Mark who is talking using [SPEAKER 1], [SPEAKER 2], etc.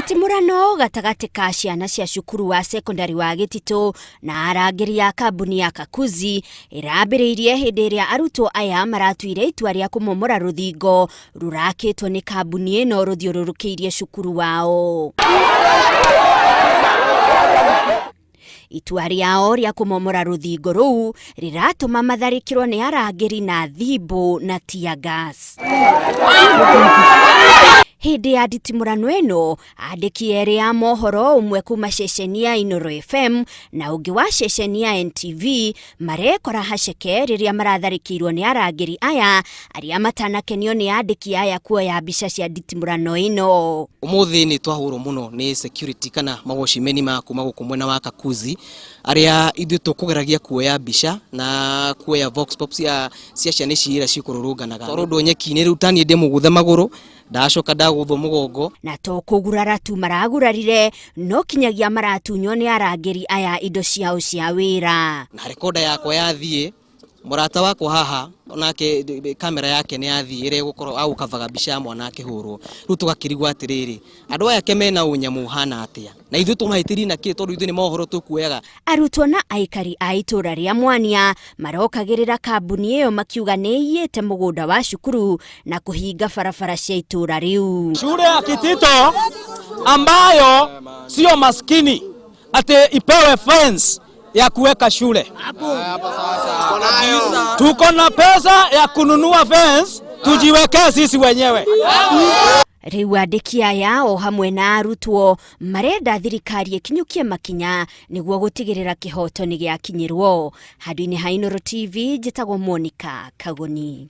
[SPEAKER 1] Nditimũrano gatagatĩ ka ciana cia cukuru wa sekondari wa Gĩtitũ na arangĩri a kambuni ya Kakuzi ĩrambĩrĩirie hĩndĩ ĩrĩa arutwo aya maratuire itua rĩa kũmomora rũthingo rũrakĩtwo nĩ kambuni ĩno rũthiũrũrũkĩirie cukuru wao. Itua rĩao rĩa kũmomora rũthingo rũu rĩratũma matharĩkĩrwo nĩ arangĩri na thimbũ na tear gas. Hĩndĩ ya nditimũrano ĩno, andĩki erĩ a mohoro ũmwe kuma ceceni ya Inooro FM na ũngĩ wa ceceni ya NTV marekora haceke rĩrĩa maratharĩkĩirwo nĩ arangĩri aya arĩa matanakenio nĩ andĩki aya kuoya mbica cia nditimũrano ĩno.
[SPEAKER 2] Ũmũthĩ nĩ twahũrwo mũno nĩ security kana mawatchman ma kuma gũkũ mwena wa Kakuzi arĩa ithuĩ tũkũgeragia kuoya mbica na kuoya vox pop cia cia ciana ici iria cikũrũrũnganaga twarũndwo nyeki-inĩ rĩu taniĩ ndĩ mũgũthe magũrũ ndacoka ndagũthwo mũgongo.
[SPEAKER 1] Na to kũgurara tu maragurarire no kinyagia maratunywo nĩ arangĩri aya indo ciao cia wĩra.
[SPEAKER 2] Na rekoda yakwa yathiĩ mũrata wakwa haha onake kamera yake nĩ yathiĩ ĩrĩa ĩgũkorwo agũkavaga mbica ya mwana akĩhũrwo. Rĩu tũgakĩrigwo atĩrĩrĩ, andũ aya ke mena ũnyamũ ũhana atĩa? Na ithuĩ tũmahĩtĩrie na kĩ tondũ ithuĩ nĩ mohoro tũkuoyaga.
[SPEAKER 1] Arutwo na aikari a itũra rĩa Mwania marokagĩrĩra kambuni ĩyo makiuga nĩ ĩiyĩte mũgũnda wa cukuru na kũhinga barabara cia itũra rĩu.
[SPEAKER 3] Shule ya Kitito ambayo sio maskini ati ipewe fence ya kuweka shule. Tuko na pesa ya kununua fence tujiwekee sisi wenyewe.
[SPEAKER 1] Rĩu andĩki aya o hamwe na arutwo marenda thirikari ĩkinyũkie makinya nĩguo gũtigĩrĩra kĩhoto nĩ gĩakinyĩrwo. Handũ-inĩ ha Inooro TV njĩtagwo Monica Kagoni.